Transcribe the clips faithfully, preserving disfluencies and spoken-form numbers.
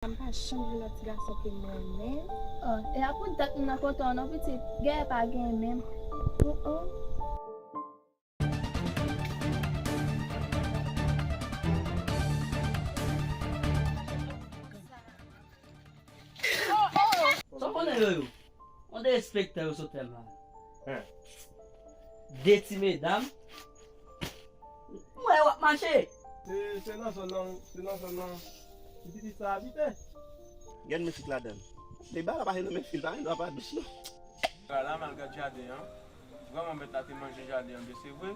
M pa janm jwenn yon ti gason ke m renmen. Oh, e a pou dat m nan kote w non pitit. Gè pa gen menm. Oh, oh. Sa w konnen yo yo? Yon derespektan yo sot fè m la. Hen. De ti medam. M wè w ap mache. Se, se nan zòn nan, se nan zòn nan. Ti pitit sa abite. Gen misik ladan. Li ba la pa nan men fil, pa gen dwa pa dous non. Bagay la mal gad jaden an. Vrèman bèt la te manje jaden an byen se vre,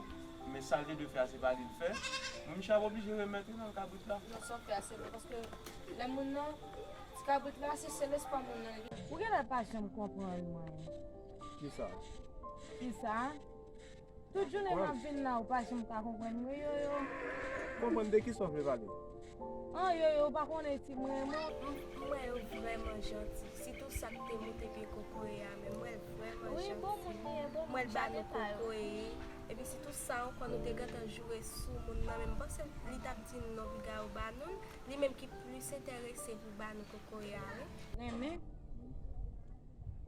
men sa l te dwe fè a se pa li l fè. Mwen misye ap oblije remèt wi nan kabrit la. Non, sa w fè a se vre paske lè moun nan, ti kabrit la se sèl espwa moun nan li. Ou genlè pa janm konprann mwen. Kisa? Kisa? Tout jounen m ap vin la, ou pa janm ka konprann mwen, Yoyo. Konprann de kisa w vle pale? An, Yoyo, ou pa konnen si m renmen w? M, m wè yo vrèman janti. Sitou sa k te moute pye kokoye a, men m wè l vrèman janti. M wè l ba nou kokoye. Epi sitou sa ankò, nou te gentan joure sou moun nan, men m panse li t ap di n non piga yo ba nou l. Li menm ki plis enterese pou ba nou kokoye a, wi. Renmen?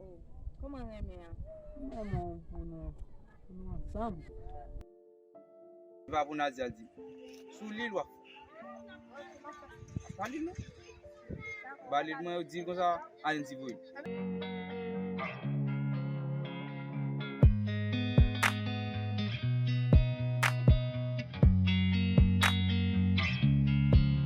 Oh, kòman renmen an? M renmen w pou nou. Nou ansanm. Se pa pou Nadia di. Sou li l w ap fè. Pa li non. Ba li mwen yo di konsa, Ayen di voye.